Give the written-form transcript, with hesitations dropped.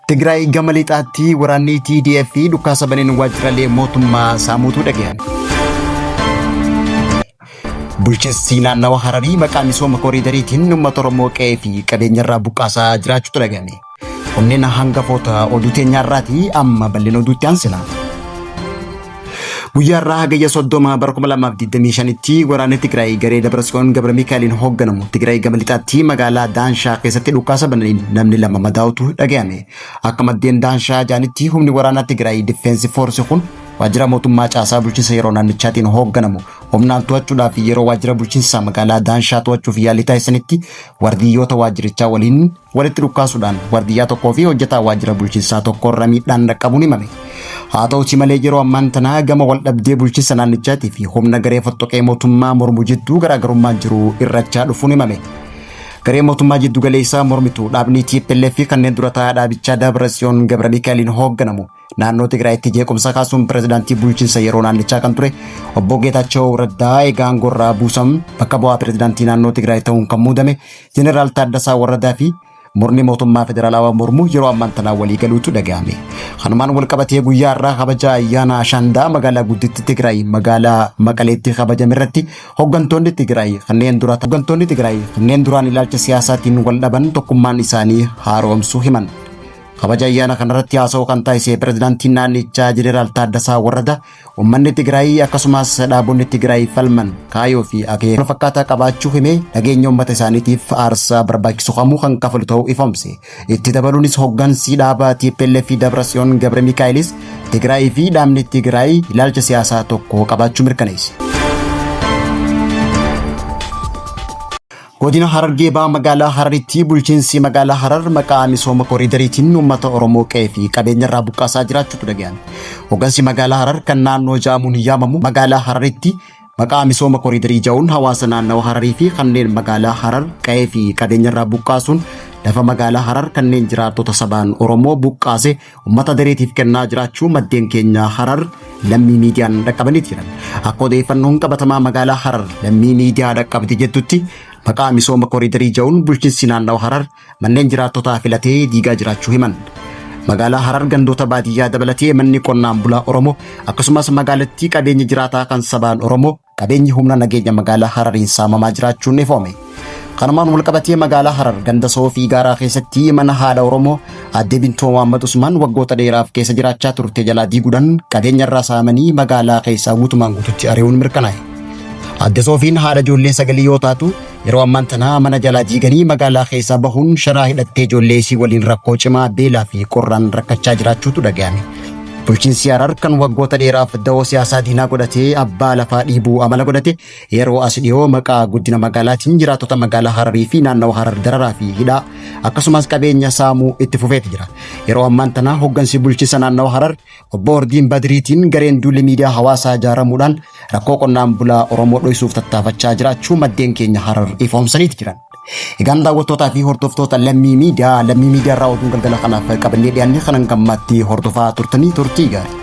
Tigraay gama lixaatti waraanni TDF dhukaasa baneen waajjiraalee mootummaa saamuutu dhagahame. Bulchiinsi naannawa Hararii maqaa misooma koriidariitiin uummata Oromoo qe'ee fi qabeenyarraa buqqaasaa jiraachuutu dhagahame. Kunneen hangafoota oduu teenyaarraati amma bal'ina oduutti aansina. Guyyaa irraa hagayya 30 bara 2025tti waraanni Tigraay garee Dabratsiyoon Gabra Mikaa'eliin hoogganamu Tigraay gama lixaatti magaalaa Daanshaa keessatti dhukaasa bananiin namni lama madaa'utu dhagahame. Akka maddeen Daanshaa jaanitti humni waraanaa Tigraay Difeensi Foorsi kun waajjira mootummaa caasaa bulchiinsa yeroo naannichaatiin hoogganamu humnaan to'achuudhaaf yeroo waajjira bulchiinsa magaalaa Daanshaa to'achuuf yaalii taasisanitti wardiyyoota waajjirichaa waliin walitti dhukkaasuudhaan wardiyyaa tokkoo fi hojjetaa waajjira bulchiinsaa tokko irra miidhaan dhaqqabuun himame. Haa ta'uti malee yeroo ammaan tanaa gama waldhabdee bulchiinsa naannichaatii fi humna garee fottoqee mootummaa mormu jidduu garaagarummaan jiru irrachaa dhufuun himame. Garee mootummaa jiddu galeessaa mormitu dhaabni TPLF fi kanneen dura taa'aa dhaabichaa Dabratsiyoon Gabra Mikaa'eliin hoogganamu Naannoo Tigraayitti jeequmsa kaasuun pirezidaantii bulchiinsa yeroo naannichaa kan ture obbo Geetaachoo Raddaa egaa aangoorraa buusan bakka bu'aa pirezidaantii naannoo Tigraay ta'uun kan muudame Jeneraal Taaddasaa Warradaa fi murni mootummaa federaalawaa mormuu yeroo ammaan tanaa walii galuutu dhaga'ame. Kanumaan wal qabatee guyyaa har'aa kabaja ayyaana Ashandaa magaalaa gudditti Tigraay magaalaa Maqaleetti kabajame irratti hooggantoonni Tigraay kanneen dura hooggantoonni Tigraay kanneen duraan ilaalcha siyaasaatiin wal dhaban tokkummaan isaanii haaromsuu himan. Kabaja ayyaana kanarratti haasawaa kan taasise pirezidaantiin naannichaa Jeneraal Taaddasaa Warrada uummanni Tigraay akkasumas dhaabonni Tigraay falman kaayoo fi akeeka fakkaataa qabaachuu himee nageenya uummata isaaniitiif aarsaa barbaachisu kamuu kan kafalu ta'uu ifoomse. Itti dabaluunis hoggansi dhaaba TPLF Dabratsiyoon Gabre Mikaa'elis Tigraay fi dhaabni Tigraay ilaalcha siyaasaa tokko qabaachuu mirkaneesse. Godina Harargee Bahaa magaalaa Hararitti bulchiinsi magaalaa Harar maqaa misooma koriidariitiin uummata Oromoo qe'ee fi qabeenya irraa buqqaasaa jiraachuutu dhaga'ame. Hoggansi magaalaa Harar kan naannoo ja'amuun yaamamu magaalaa Hararitti maqaa misooma koriidarii ja'uun hawaasa naannawa Hararii fi kanneen magaalaa Harar qe'ee fi qabeenya irraa buqqaasuun lafa magaalaa Harar kanneen jiraattota sabaan Oromoo buqqaase Uummata dareetiif kennaa jiraachuu maddeen keenya Harar lammii miidiyaan dhaqqabanii jiran. Akka odeeffannoon qabatamaa magaalaa Harar lammii miidiyaa dhaqqabde jettutti maqaa misooma koriidarii ja'uun bulchiinsi naannawa Harar manneen jiraattotaa filatee diigaa jiraachuu himan. Magaalaa Harar gandoota baadiyyaa dabalatee manni qonnaan bulaa Oromoo akkasumas magaalattii qabeenya jiraataa kan sabaan Oromoo Qabeenyi humna nageenya magaalaa Harariin saamamaa jiraachuun ifoome. Kanumaan walqabatee magaalaa Harar ganda Soofii Gaaraa keessatti mana haadha Oromoo aadde Bintoo Muhammad Usmaan waggoota dheeraaf keessa jiraachaa turte jalaa diiguudhaan qabeenya irraa saamanii magaalaa keessaa guutumaan guututti ari'uun mirkanaa'e. Aadde Soofiin haadha ijoollee sagalii yoo taatu yeroo ammaan tanaa mana jalaa diiganii magaalaa keessaa bahuun sharaa hidhattee ijoollee isii waliin rakkoo cimaa beelaa fi qorraan rakkachaa jiraachuutu dhaga'ame. Bulchiinsi Harar kan waggoota dheeraaf dawoo siyaasaa diinaa godhatee abbaa lafaa dhiibuu amala godhate yeroo as dhiyoo maqaa guddina magaalaatiin jiraattota magaalaa Hararii fi naannawa Harar dararaa fi hidhaa akkasumas qabeenya saamuu itti fufeeti jira. Yeroo ammaan tana hoggansi bulchiinsa naannawa Harar obbo Ordiin Badriitiin gareen duulli miidiyaa hawaasaa ijaaramuudhaan rakkoo qonnaan bulaa Oromoo dhoysuuf tattaafachaa jiraachuu maddeen keenya Harar ifoomsaniiti jiran. Egaan daawwattootaa fi hordoftoota Lammii Miidiyaa, Lammii Miidiyaa irraa oduun galgala kanaaf qabannee dhiyaanne kanan gammaatti hordofaa turtanii turtii gaarii.